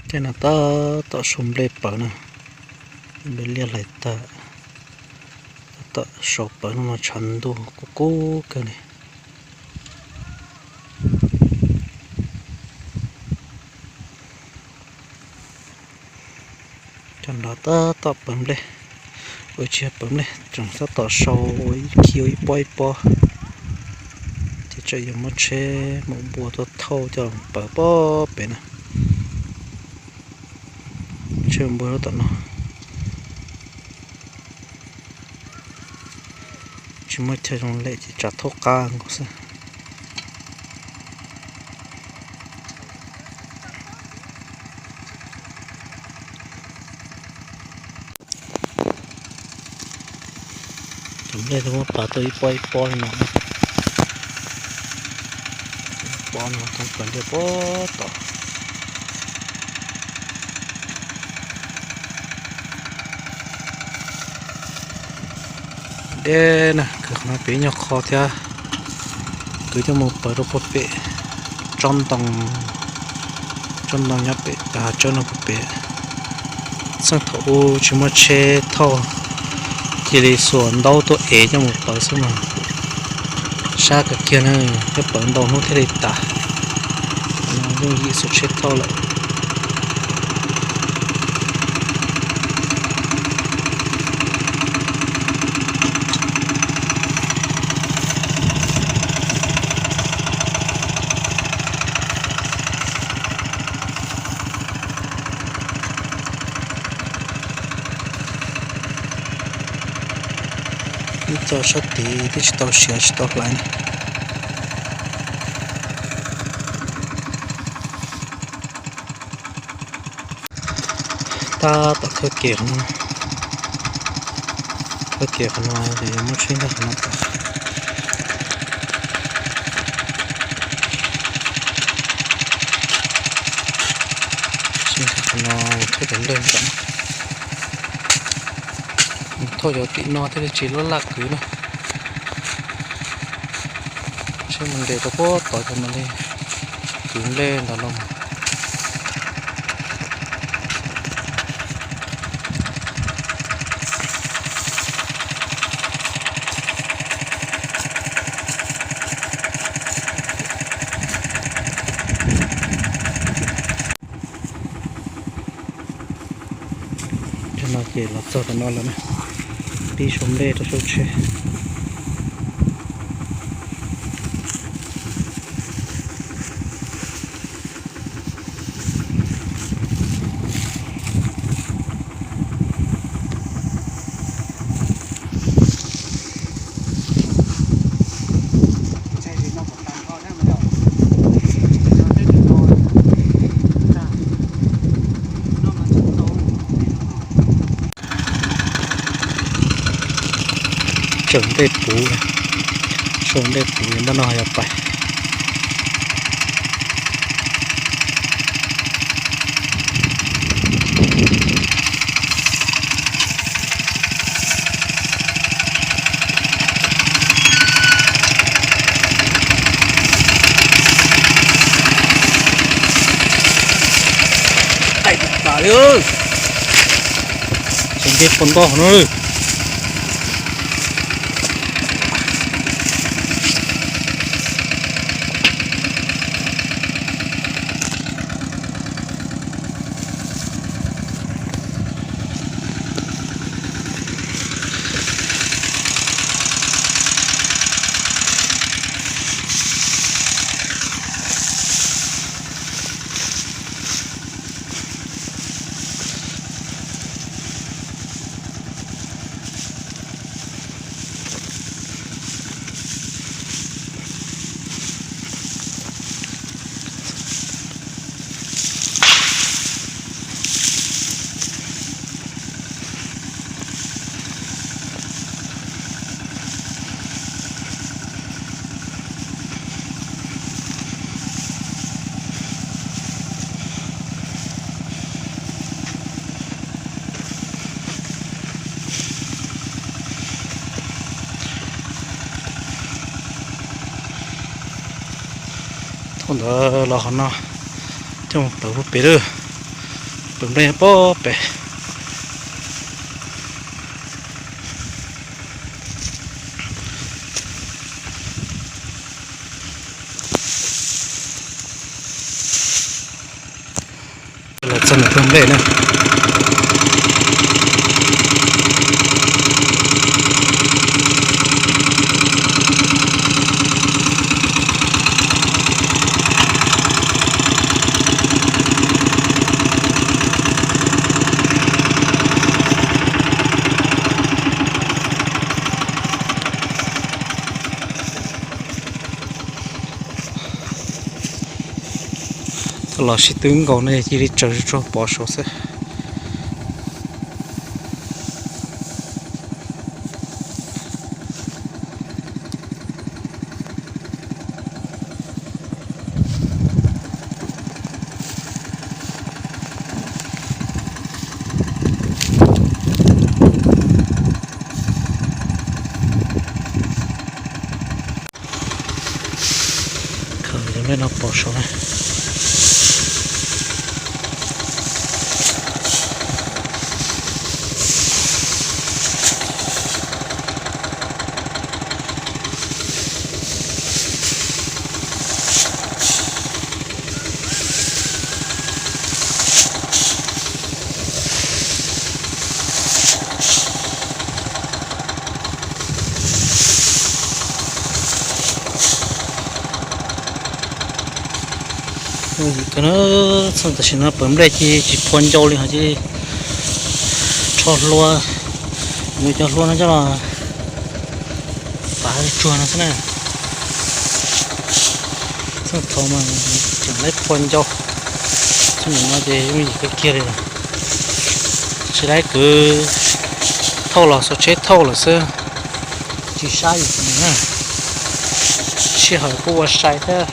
Tej no tab tom sau nplej pawv na, nplej liaj hlais tag, tab tom sau pawv no mas tshav ntuj kub kub kawg li. Cov nrad tab tom pawv nplej, ua tsis pawv nplej tseem tab tom sau ua ib khi ua ib pob ib pob. Ces tsam yuav muab tsheb mus npua tuaj thauj coj pawv pob pem na. Tsheb npua lub tom no. Tsis muaj chaw zoo lem ces tsam thauj qab nkaus xwb. Cov nplej twb muab pawv tau ib pob ib pob li no. Pob no thoob plaws ntiaj pob tom. Deb na, kwv qhov no pem ib nyuag qho thiab. Kwv coj mus pawv rau puag pem tsob ntoo, tsob ntoo nyob pem cov hav tsawb no puag pem. Txheej thaum ub tsis muaj tsheb thauj, cia li xuas ntaub tuaj ev coj mus pawv xwb mas sab kawg kiag na, thiab pawv ntau hnub thiaj li tas. Yooj yim xuas tsheb thauj lawm. Ib co sab tid twb tsis tau siav tsis tau hlais na. Tab tom khawb kev qhov no, khawb kev qhov no ces yuav muab tsheb nkag qhov no tom. Tsheb nkag qhov no, thauj cov nplej tom no, thauj cov tim no thiaj li tsis laj laj kwv na. Tsheb mus nres rau puag tod ces mam li kwv nplej ntawd los. Cov no ces los txog tom no lawm na, pib sau nplej rau saum tsheb. Tsaws nplej puv, sau nplej puv npaj no yog pais. Tsis nce puas ntoj no. Thaum ntawd los qhov no coj mus pawv puag pem lawm. Pawg nplej pob pem. Los txog nws pawg nplej na. Txoj los sib twb nkaus no cia li tsaws tsuag pov saud xwb. Khaws cov nplej no pov saud na. Yim kawg na, txheej tam sim no pawg nplej cia tsis phua ncau li hos cia li rho hlua, nws cov hlua no coj los fav tsuag no xwb na. Txheej thaud mas tseem laib phua ncau, txheej nim no ces yooj yim kawg kiag li lawm. Tsis laib kwv, thauj los xuas tsheb thauj lawm xwb, tsis sab yus na. Sij hawm kuj ua sai thiab.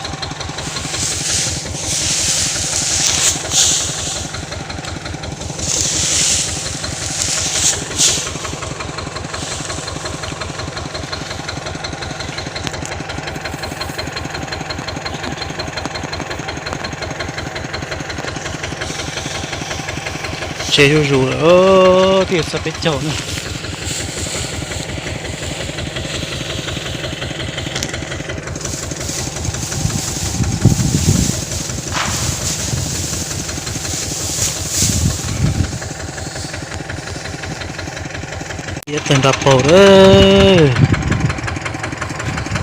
Tsev zuj zus lawm, twb yuav txog peb caug na. Iav tawg nra paug lawm,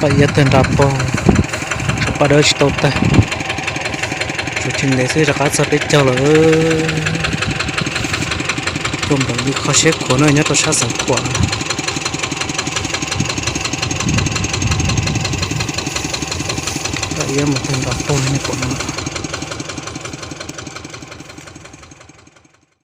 paj iav tawg nra paug, tshuav paj dawb tsis tau tawg. Tshuav tsis ntev xwb rov qab txog peb caug lawm. Tuaj npaum li kho siab khuav no nyob rau sab Xeev Khuam. Paj iav mas tawg nra paug li nej pom no.